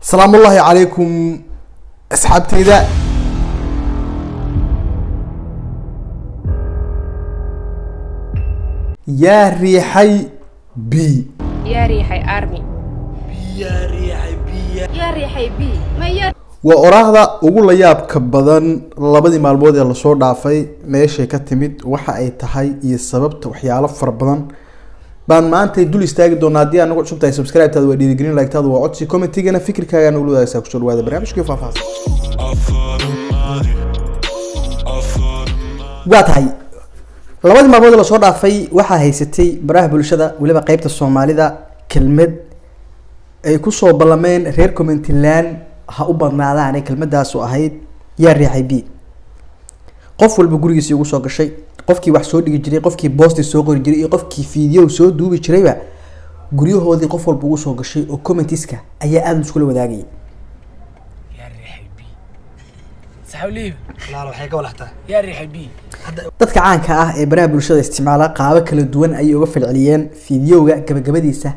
Salaamullaahi calaykum asxaabteyda. Yaa riixay B? Yaa riixay army? Yaa riixay B? Yaa riixay B? Ma yaa Waa oraahda ugu la yaabka badan labadii maalmood ee lasoo dhaafay. Meeshay ka timid, waxa ay tahay iyo sababta, waxyaalo fara badan baan maanta dul istaagi doonaa. Haddii aad nagu cusub tahay, subscribe-taada waa dhiirigelin, like-taada waa codsi, commentigana fikirkaaga nagula wadaagsaa. Kusoo dhawaada barnaamijkii faahfaahsan. All for the money. All for the money. Waa tahay, labadii maalmood ee lasoo dhaafay waxaa haysatay baraha bulshada, weliba qeybta Soomaalida, kelmad ay kusoo ballameen reer commentland ha u badnaadaane. Kelmadaasu ahayd "yaa riixay B". Qof walba gurigiisii ugu soo gashay, qofkii wax soo dhigi jiray, qofkii boosti soo qori jiray iyo qofkii video soo duubi jirayba, guryahoodii qof walba ugu soo gashay oo commentiska ayaa aada iskula wadaagayay. Yaa riixay B? Saxawliib. Walaal, waxay ka walaxtaa. Yaa riixay B? Dadka caanka ah ee baraha bulshada isticmaala qaabo kala duwan ayay uga falceliyeen. Fideoga gabagabadiisa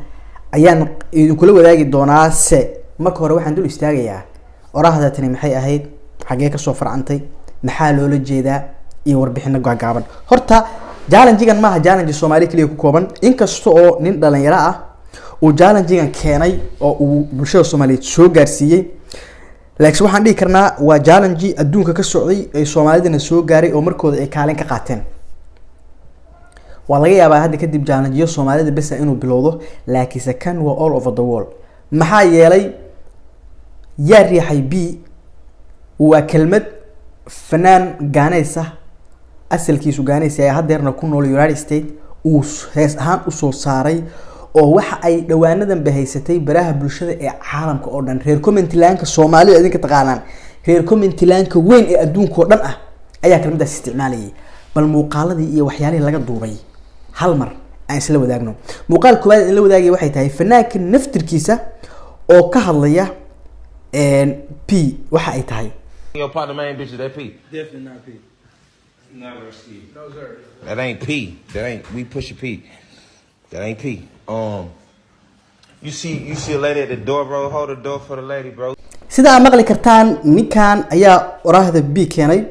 ayaan idinkula wadaagi doonaa. Se marka hore waxaan dul istaagayaa oraahda tani maxay ahayd, xaggee kasoo farcantay, maxaa loola jeedaa iyo warbixino gaagaaban. Horta challengegan maaha challenge Soomaali keliya ku kooban, inkasta oo nin dhalinyaro ah uu challengegan keenay oo uu bulshada Soomaaliyeed soo gaarsiiyey, laakiin waxaan dhihi karnaa waa challenge adduunka ka socday ay Soomaalidana soo gaaray oo markooda ay kaalin ka qaateen. Waa laga yaabaa hadda kadib challengeyo Soomaalida besa inuu bilowdo, laakiinse kan waa all over the world. Maxaa yeelay, "yaa riixay B" waa kelmad fanaan Gaaneys ah, asalkiisu Gaaneys ee haddeerna ku nool United States, uu hees ahaan usoo saaray oo waxa ay dhawaanadan bahaysatay baraha bulshada ee caalamka oo dhan. Reer commentlandka Soomaalida idinka taqaanaan, reer commentlandka weyn ee adduunka oo dhan ah ayaa kelmadaas isticmaalayay. Bal muuqaaladii iyo waxyaalihii laga duubay hal mar aan isla wadaagno. Muuqaal koowaad in la wadaagaya waxay tahay fanaanka naftirkiisa oo ka hadlaya P waxa ay tahay. Your partner main bitch, is that P? Definitely not P. Never Steve. No, sir. That ain't P. That ain't we push a P. That ain't P. You see a lady at the door, bro. Hold the door for the lady, bro. Sida aad maqli kartaan, ninkan ayaa oraahda B keenay.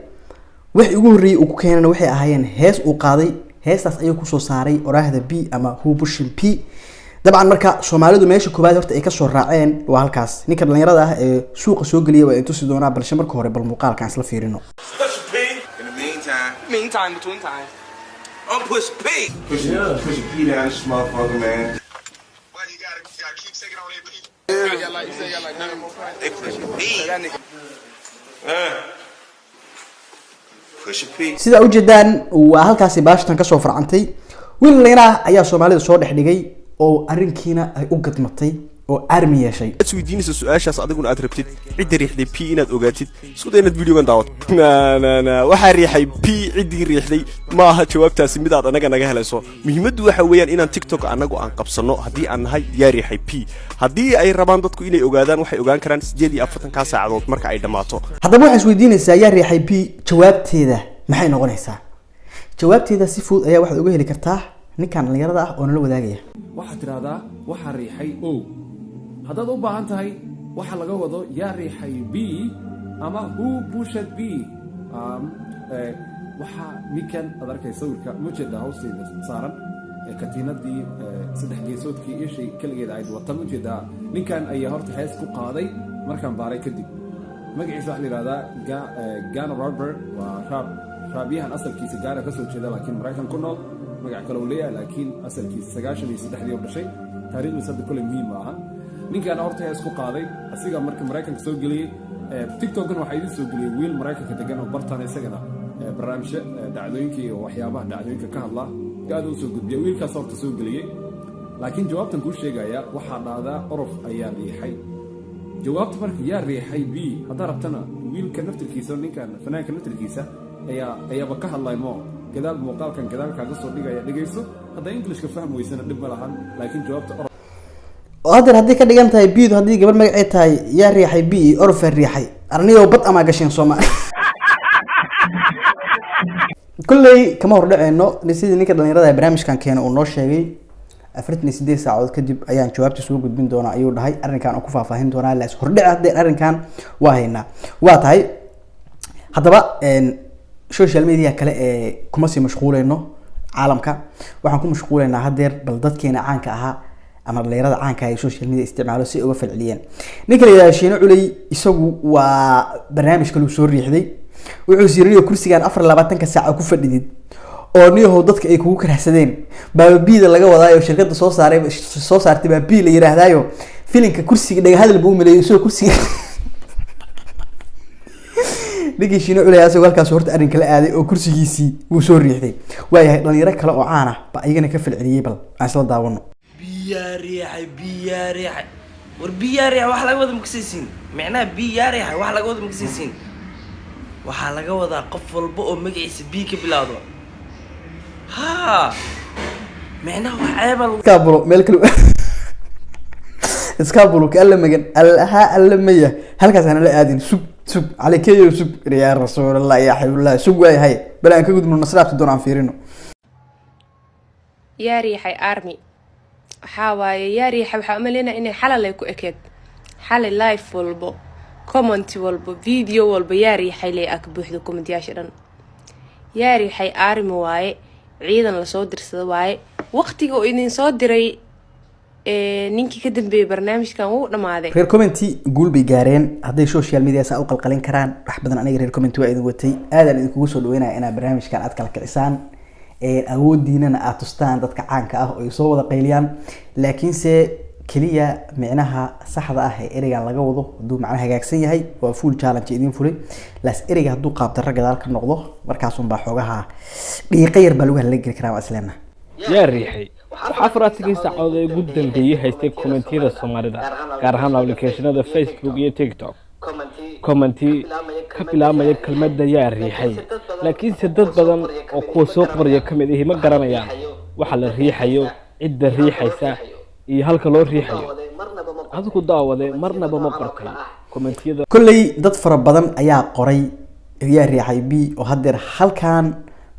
Wixii ugu horreeyay uu ku keenana waxay ahaayeen hees uu qaaday. Heestaas ayuu kusoo saaray oraahda B ama "who pushing P". Dabcan marka Soomaalidu meesha koowaad horta ay kasoo raaceen waa halkaas. Ninka dhalinyarada ah ee suuqa soo geliya waa intusi doonaa, balse marka hore bal muuqaalkaan isla fiirino. Push P. In the meantime, Meantime, between time. I'm push P. Push, push a P down this motherfucker, man. Why you gotta keep taking on that P? They push a P. Push a P. Sida ujeedaan, waa halkaasi baashtan kasoo farcantay. Wiil dhalinyaro ah ayaa Soomaalida soo dhex dhigay oo arrinkiina ay u gadmatay oo army yeeshay. Aad isweydiinaysa su-aashaas, adiguna aad rabtid cidda riixday P inaad ogaatid, isku day inaad videogan daawato. Na na na waxaa riixay P, ciddii riixday ma aha jawaabtaasi mid aad anaga naga helayso. Muhiimaddu waxa weeyaan inaan TikTok anagu aan qabsano haddii aan nahay yaa riixay P. Haddii ay rabaan dadku inay ogaadaan, waxay ogaan karaan 48-kaa saacadood marka ay dhammaato. Haddaba waxaa isweydiinaysaa, "yaa riixay P" jawaabteeda maxay noqonaysaa? Jawaabteeda si fudud ayaa waxaad uga heli kartaa ninkan dhalinyarada ah oo nala wadaagaya. Waxaad tidhahdaa "waxaa riixay O" haddaad u baahan tahay waxa laga wado "yaa riixay B" ama "who pushed B". Waxaa ninkan aad arkay sawirka mujeeda hoosteeda saaran ee katiinadii saddex geesoodkii ishay keligeeda ayd wata mujeedaa, ninkan ayaa horta hees ku qaaday. Markaan baaray kadib, magaciisa waxaa la yidhahdaa Ghana Robber. Waa raab raabyahan asalkiisa Ghana kasoo jeeda laakiin Maraykan ku nool. Magac kale uu leeyahay, laakiin asalkiisa 93-dii u dhashay. Taariikhdiisa hadda kole muhiim ma ahan. Ninkaana horta hees ku qaaday, asiga marka Maraykanka soo geliyey. TikTokna waxaa idin soo geliyey wiil Maraykanka degan oo bartaan isagana barnaamijyo dhacdooyinka iyo waxyaabaha dhacdooyinka ka hadla aad u soo gudbiya. Wiilkaas horta soo geliyey. Laakiin jawaabtan kuu sheegaya, waxaa dhahdaa "Orof ayaa riixay". Jawaabta marka "yaa riixay B" haddaa rabtana, wiilka naftirkiisa, ninkan fanaanka naftirkiisa ayaaba ka hadlay mo gadaal, muuqaalkan gadaal kaaga soo dhigaya, dhegayso. Haddaa Englishka fahmi weysana dhib ma lahan, laakiin jawaabta Orof. Oo haddeer haddii ka dhigan tahay Bdu haddii gabar magaceed tahay, "yaa riixay B" iyo "Orofaa riixay", arniyo bad amaa gasheen Soomaali. Kolley kama hordhaceyno sidii ninka dhalinyarada ee barnaamijkan keena uu noo sheegay. 48 saacadood kadib ayaan jawaabta soo gudbin doonaa ayuu dhahay. Arrinkan aan ku faahfaahin doonaa, laas hordhac haddeen arrinkan waa haynaa. Waa tahay haddaba social media kale ee kuma sii mashquuleyno caalamka, waxaan ku mashquuleynaa haddeer bal dadkeena caanka ahaa ama dhalinyarada caanka ah ee social media isticmaalo si ay uga falceliyeen. Ninka la yidhahdo Shiino Culey isagu waa barnaamij kale uu soo riixday. Wuxuu siirinayo kursigan 24 saac ku fadhidid oo niyahow dadka ay kugu karahsadeen baaba B-da laga wadaayo, shirkadda soo saaray soo saartay baa B la yidhaahdaayo. Filinka kursiga dhagahadal buu u maleeyay isagoo kursiga. Ninkii Shiino Culey asagoo halkaas horta arrin kala aaday oo kursigiisii wuu soo riixday. Waayahay, dhalinyaro kale oo caan ah ba iyagana ka falceliyey, bal aan isla daawano. Biyaa riixay, biyaa riixay, war biyaa riixay, wax laga wada makasaysiin micnaha. Biyaa riixay, wax laga wada makasaysiin. Waxaa laga wadaa qof walba oo magaciisa B ka bilaawdo. Ha, micnaha wax ceeba lagu Iskaabulo meel kale, iskaabulo ka alla magan allaha alla maya, halkaas aan la aadin. Sug sug calikeeyo, sug yaa rasuulallah yaa xabiiballah, sug. Waayahay, bal aan ka gudubno nasraabta doon aan fiirino. Yaa riixay army waxaa waaye yaa riixay. Waxaa umaleynaya inay xalal ay ku ekeed xalay. Live walbo, comment walbo, video walbo yaa riixay ley aa ka buuxdo. Commentyaasha dhan yaa riixay army waaye, ciidan lasoo dirsada waaye. Waqtiga uu idin soo diray ninkii ka dambeeyay barnaamijkan wuu dhamaaday. Reer commenty guul bay gaareen hadday social media saa u qalqalin karaan wax badan. Aniga reer commenty waa idin watay, aadaan idinkugu soo dhaweynaya inaad barnaamijkan aad kala kicisaan, awoodiinana aad tustaan dadka caanka ah oo ay soo wada qayliyaan. Laakiinse keliya micnaha saxda ah ee ereygan laga wado hadduu macnaha hagaagsan yahay waa full challenge idin fulay. Laas ereyga hadduu qaabdarro gadaal ka noqdo, markaasunbaa xoogaha dhiiqa yar baa lagu halageli karaa, waa isleenaha. Yaa riixay waxaa 4-kii saacadood ee ugu dambeeyey haystay kommentiyada Soomaalida, gaar ahaan applicationada Facebook iyo TikTok, commenti ka bilaabmaya kelmadda yaa riixay. Laakiinse dad badan oo kuwa soo qoraya ka mid ahi ma garanayaan waxa la riixayo, cidda riixaysa iyo halka loo riixayo. Adigu daawade marnaba ma qortay kommentiyada? Kolley dad fara badan ayaa qoray yaa riixay B oo haddeer halkan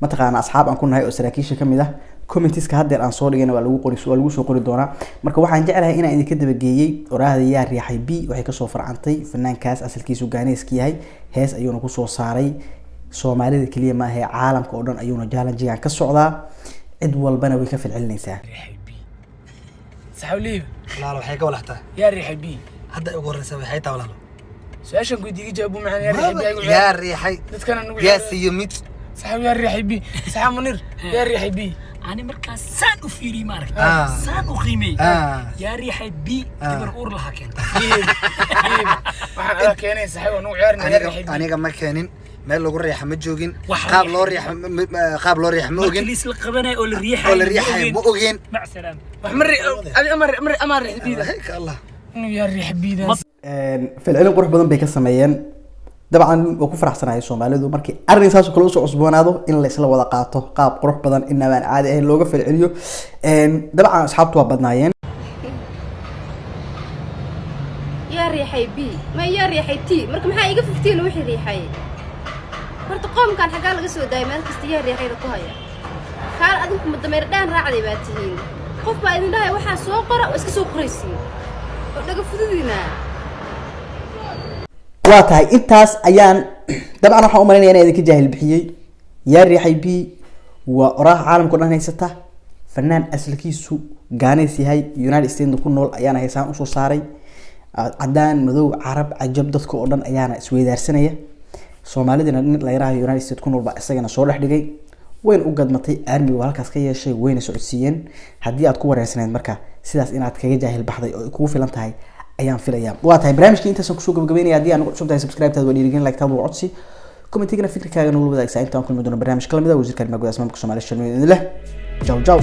mataqaana asxaab aan ku nahay oo saraakiisha kamid ah. Commentiska haddeer aan soo dhigayna waa lagu qori, waa lagu soo qori doonaa. Marka waxaan jeclahay inaan idinka dabageeyey oraahda yaa riixay B waxay kasoo farcantay fanaankaas asalkiisu Gaaneeska yahay, hees ayuuna kusoo saaray. Soomaalida keliya ma ahee, caalamka oo dhan ayuuna challengegan ka socdaa, cid walbana way ka falcelinaysaa. Saxawliiba. Walaalo, waxay ka walaxtaa. Yaa riixay B. Hadda ugu horreysa waxay taa, walaalo. Su-aashan ku idiga jawaab macaan yaa riixay B ay yaa riixay dadkana nugu yaa siiyo mid. Saxaw yaa riixay B, saxa Munir, yaa riixay B. Ani markaas saan u fiiriyey, ma aragtay, Ah. saan u qiimeeyey, Ah. yaa riixay B gabar uur lahaa keenta. Waxaan adaa keenay saxaw nugu ciyaarna yaa Aniga riixay B. Aniga ma keenin, meel lagu riixa ma joogin. Wax qaab loo riixa qaab loo riixa ma markii ogin. liis la qabanayo oo la riixayo oo la riixayo ma ogeen. Mac salaam. Wax ma adi ama ama riixay B da ka Allah inuu yaa riixay B daas. Falcelin qurux badan bay ka sameeyeen. Dabcan waa ku faraxsanahay Soomaalidu markii arrin saas oo kale usoo cusboonaado in la isla wada qaato qaab qurux badan inabaan caadi ahayn looga falceliyo. Dabcan asxaabtu waa badnaayeen. Yaa riixay B ma yaa riixay T. Marka maxaa iga 15 wixii riixay? Horta qoomkan xaggaa laga soo daayay? Meel kasta yaa riixayda ku haya. Kaal adinku ma dameer dhaan raacday baa tihiin? Qof baa idin dhahay waxaa soo qora oo iska soo qoraysiin oo dhaga fududiina. Waa tahay, intaas ayaan dabcan waxaan u malaynaya inaan idinka jaahil bixiyey. Yaa riixay B waa oraha caalamka o dhan haysata. Fanaan asalkiisu Gaaneys yahay, United States ku nool ayaana heesaan usoo saaray. Cadaan, madow, carab, cajab, dadka oo dhan ayaana isweydaarsanaya. Soomaalidina nin layraha United States ku nool baa isagana soo dhex dhigay, wayna u gadmatay, armigu halkaas ka yeeshay, wayna socodsiiyeen. Haddii aad ku wareersaneyd marka sidaas inaad kaga jaahil baxday oo ay kugu filan tahay ayaan filayaa. Waa tahay, barnaamijkii intaasaan kusoo gabagabeynaya. Haddii aan ugu cusub tahay, subscribe-taada waa dhiirigelin, like-taada waa codsi, commentigana fikirkaaga nagula wadaagsaa. Intaan kulmi doono barnaamij kala mid ah, wasiirka arrimaha gudaha maamulka Soomaaliya Shalmay idin leh jaw jaw.